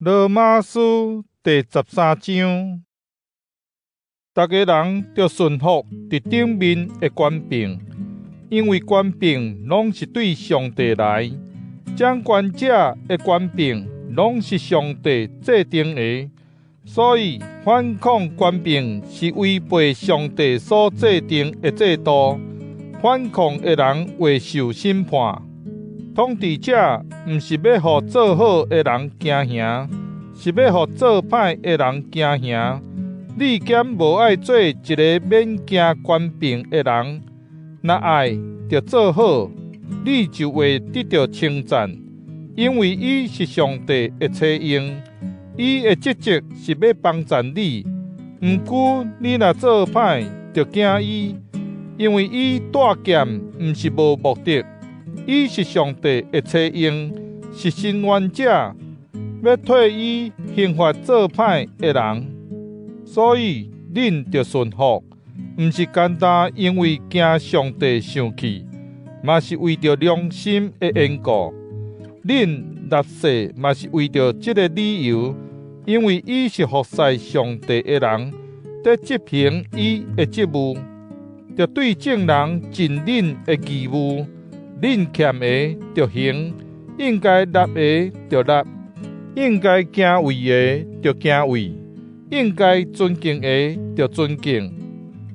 羅馬書第13章，逐个人著順服佇頂面的權柄，因為權柄攏是對上帝來，掌權者的權柄攏是上帝制定的，所以反抗權柄是違背上帝所制定的制度，反抗的人會受審判。統治者毋是欲予做好的人驚嚇，是欲予做歹的人驚嚇。你敢無愛做一个免驚權柄的人？若愛，著做好，你就會得著稱讚，因為伊是上帝的差用，伊的職責是欲幫贊你。毋過你若做歹，著驚伊，因為伊帶劍毋是無目的，伊是上帝的差用，是伸冤者，欲替伊刑罰做歹的人。所以，恁著順服，毋是干焦因為驚上帝生氣，嘛是為著良心的緣故。恁立誓嘛是為著這个理由，因為伊是服侍上帝的人，佇執行伊的職務，著對眾人盡恁的義務。恁欠的著還，應該納的著納，應該敬畏的著敬畏，應該尊敬的著尊敬。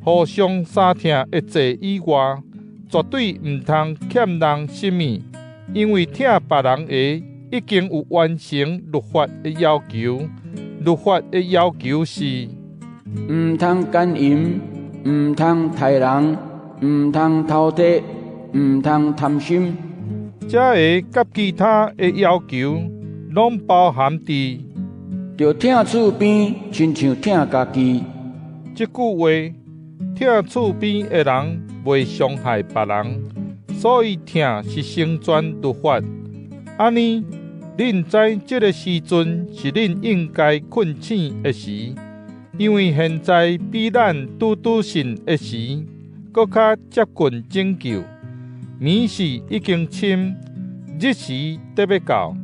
互相相疼的債以外，絕對毋通欠人啥物，因為疼別人的已經有完成律法的要求。律法的要求是：毋通姦淫，毋通刣人，毋通偷提，毋通貪心。這个佮其他的要求，攏包含佇著疼厝邊，親像疼家己。這句話，疼厝邊的人袂傷害別人，所以疼是成全律法。按呢，恁知這个時陣是恁應該睏醒的時，因為現在比咱拄拄信的時，閣較接近拯救。暝時已經深，日時得欲到，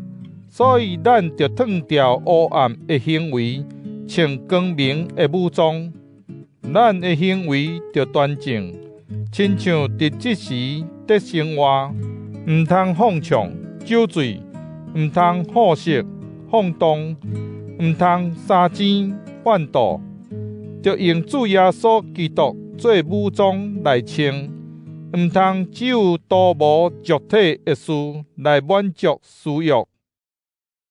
所以咱著脫掉烏暗的行為，穿光明的武裝。咱的行為著端正，親像佇日時佇生活，毋通放暢、酒醉，毋通好色、放蕩，毋通相爭、怨妒，著用主耶穌基督做武裝來穿，毋通只有圖謀肉體的事來滿足私欲。